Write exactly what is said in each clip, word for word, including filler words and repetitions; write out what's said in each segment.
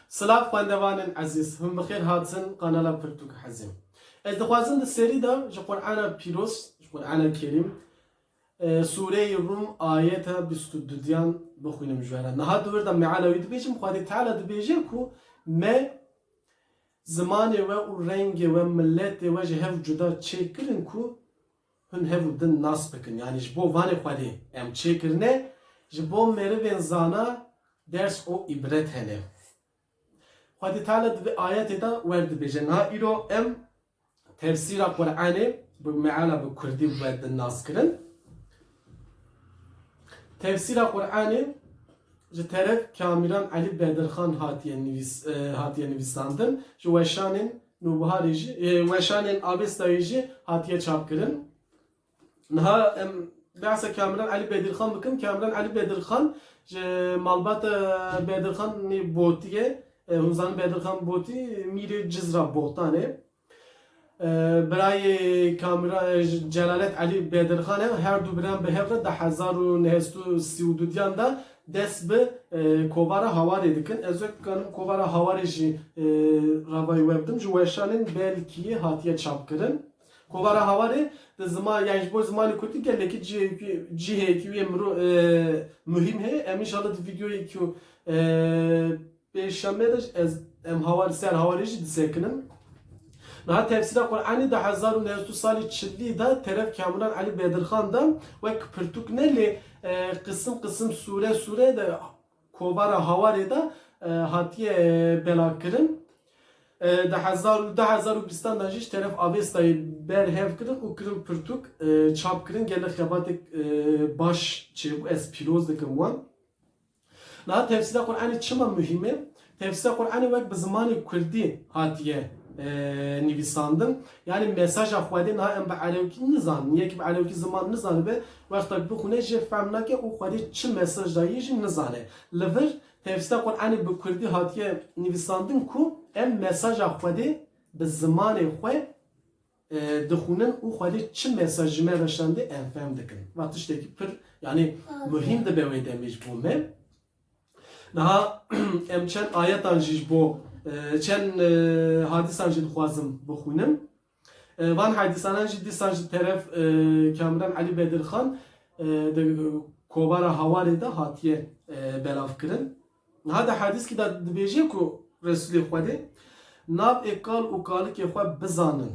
Silav xwendevanên ezîz, hûn bi xêr hatin kanala Pirtûk Hezî. Ez dixwazim di serî de ji Qur'ana Pîroz, ji Qur'ana Kerîm, e, Sûreyê Rûm ayeta bîst û dudiyan bixwînim ji we re. Niha di wir de meala wî dibêjim, Xwedê Teala dibêje ku me zimanê we û rengê we, miletê we ji hev cuda çêkirin ku hûn hev û din nas bikin. Yanî ji bo vanê Xwedê em çêkirine, ji bo merivên zana ders û îbret hene. Xwedê Teala di vê ayetê de wer dibêje. Niha îro em tefsîra Qur'anê bi meala bi kurdî bi din nas kirin. Tefsîra Qur'anê ji teref Kamîran Elî Bedirxan hatiye nivîs-, e, hatiye nivîsandin. Ji weşanên Nûbiharê jî, e, weşanên Avêstayê jî hatiye çapkirin. Niha em behsa Kamîran Elî Bedirxan bikin. Kamîran Elî Bedirxan ji malbata Bedirxanê Botî ye. E, hûn zanin Bedirxan Botî mîrê Cizra Botan e. E, birayê Kamîra-, e, Celalet Elî Bedirxan e. Her du biran bi hev re di hezar û neh sed û sî û dudiyan de dest bi, e, kovara Hawarê dikin. Ez wek kanim kovara Hawarê jî, e, ravayî we bidim. Ji weşanên Belkiyê hatiye çapkirin. Kovara Hawarê di ziman, yani ji bo zimanê kurdî gelekî cihê-, cihêkî wê miro-, e, muhîm heye. Em înşallah di vîdeoyekî, e, pêşemê de ez, em Hawarê, ser Hawarê jî disekinin. Niha tefsîra Qur'anê di hezar û neh sed û salî çilî de teref Kamîran Elî Bedirxan de wek pirtûk ne lê, e, qisim qisim, sûre sûre de kovara Hawarê de, e, hatiye, e, belav kirin. E, di hezar û, di hezar û bîstan de jî ji teref Avêstayê berhev kirin û kirin pirtûk, e, çap kirin. Gelek xebatêk, e, baş çêbû. Ez pîroz dikim wan. Niha tefsîra Qur'anê çima muhîm e? Tefsîra Qur'anê wek bi zimanê kurdî hatiye, e, nivîsandin. Yani mesaja Xwedê niha em bi erewkî nizanin. Yekî bi erewkî ziman nizanibe, wexta ku bixwîne jê fehm nake û Xwedê çi mesaj dayî jî nizane. Li vir tefsîra Qur'anê bi kurdî hatiye nivîsandin ku em mesaja Xwedê bi zimanê xwe, e, dixwînin û Xwedê çi mesaj ji me re şandê em fehm dikin. Va tiştekî pir, yani, muhîm dibe wê demê ji bo me. Niha em çend ayetan jî ji bo, e, çend, e, hadîsan jî dixwazim bixwînim. E, van hadîsanan jî dîsan ji teref, e, Kamîran Elî Bedirxan, e, di kovara Hawarê de hatiye, e, belav kirin. Niha di hadîskî de dibêje ku Resûlê Xwedê, nav ê kal û kalikê xwe bizanin.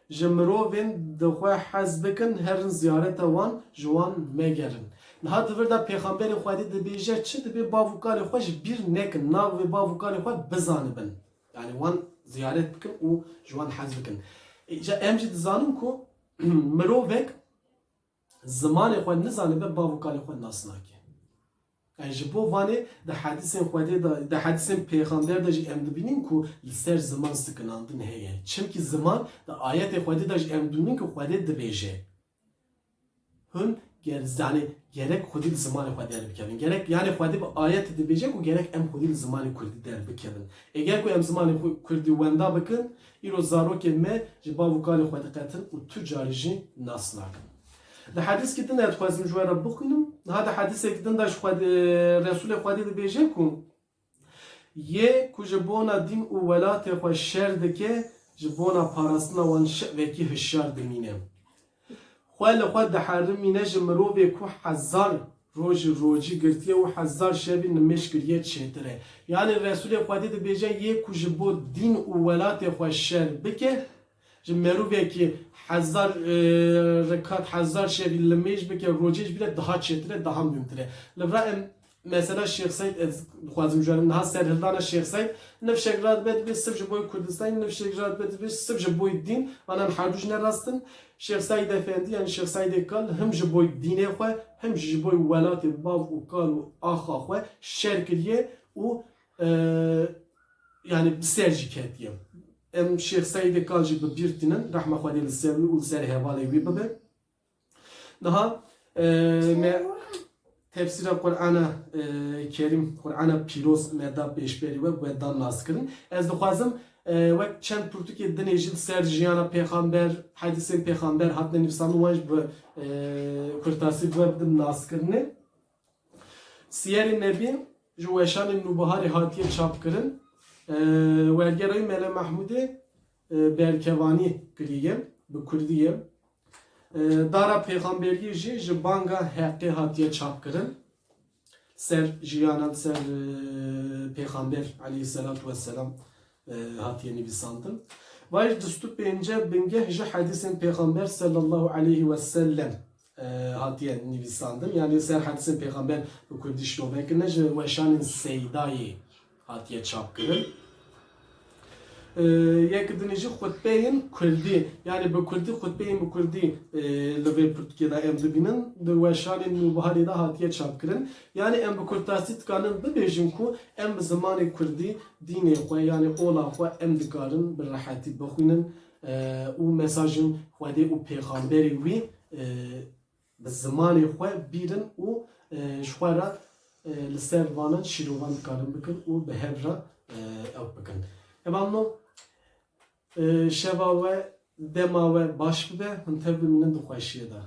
Ji mirovên di xwe hez bikin, herin ziyareta wan, ji wan megerin. Niha di vir de Pêxemberê Xwedê dibêje çi? Dibê bav û kalê xwe ji bîr nekin, nav ê bav û kalê xwe bizanibin. Yani wan ziyaret bikin û ji wan hez bikin. Îca em jî dizanin ku mirovek zimanê xwe nizanibe, bav û kalê xwe nas nake. Yani ji bo vanê di hedîsên Xwedê de, di hedîsên pêxember de jî em dibînin ku li ser ziman sikinandin heye. Çimkî ziman di ayetê Xwedê de jî em dibînin ku Xwedê dibêje. Hûn ger-, yani gerek xwedî li zimanê xwe derbikevin. Gerek, yani Xwedê bi ayetê dibêje ku gerek em xwedî li zimanê kurdî derbikevin. Eger ku em zimanê xwe kurdî wenda bikin, îro zarokên me ji bav û kalê xwe diqetin û tu carî jî nas nakin. Di hedîskî din de dixwazim ji we re bixwînim. Niha di hedîsekî din de ji Xwedê, Resûlê Xwedê dibêje ku yê ku ji bona dîn û welatê xwe şer dike, ji bona parastina wan şevekî hişyar dimîne. Xwe li xwe diherimîne ji mirovê ku hezar rojî rocî girtiye û hezar şevî nimêj kiriye çêtir e. Yani Resûlê Xwedê dibêje, yê ku ji bo dîn û welatê xwe şer bike, ji mirovekî hezar, e, rekat, hezar şevî limêj bike, rocê jî bîre, daha çêtir e, daha muhîmtir e. Li vira em mesela Şêx Seîd, ez dixwazim ji we re niha serhildana Şêx Seîd, nifşek radibe dibê siv ji boy Kurdistanê, nifşek radibe dibê siv ji boy dîn, vana em herdu jî ne rast in. Şêx Seîd Efendî, yani Şêx Seîdê Kal, him ji boy dînê xwe, him jî ji boy welatê bav û kal û axa xwe şer kiriye û, e, yani bi ser jî ketiye. Em Şêx Seîdê Kal jî bi bîr tînin, rehma Xwedê li ser wî û li ser hevalê wî bibe. Niha, e, me tefsîra Qur'ana, e, Kerîm, Qur'ana Pîroz me da pêşberî we, we da naskirin. Ez dixwazim, e, wek çend pirtûkê dinê jî li ser jiyana pêxember, hedîsên pêxember hatine nivîsandin, wan jî bi, e, kurtasî bi we bidim naskirinê. Siyerê Nebî ji weşanên Nûbiharê hatiye çapkirin. E, wergera wî Mele Mehmûdê, e, Berkevanî kiriye, bi kurdî ye. E, Dara Pêxamberiyê jî ji banga Heqê hatiye çapkirin. Ser jiyana, ser, e, Pêxamber aleyhisselatu vesselam, e, hatiye nivîsandin. Vay ji dust û pênce bingeh ji hedîsên Pêxamber sallallahu aleyhi ve sellem, e, hatiye nivîsandin. Yani ser hedîsên Pêxamber bi kurdî şirovekirine ji weşanên Seydayê hatiye çapkirin. E, yek din jî xutbeyên kurdî, yani bi kurdî, xutbeyên bi kurdî, e, li vê pirtûkê de em dibînin, di weşanên Nûbiharê de hatiye çapkirin. Yani em bi kurtasî dikarin bibêjin ku em bi zimanê kurdî dînê xwe, yani ola xwe em dikarin bi rehetî bixwînin, e, û mesajên Xwedê û Pêxamberê wî, e, bi zimanê xwe bîrin û, e, ji xwe re, e, li ser vanan şîrovan dikarin bikin û bi hev re, e, ew bikin. Hevalno, e, şeva we, dema we baş bibe, hûn tev bimînin di xweşiyê de.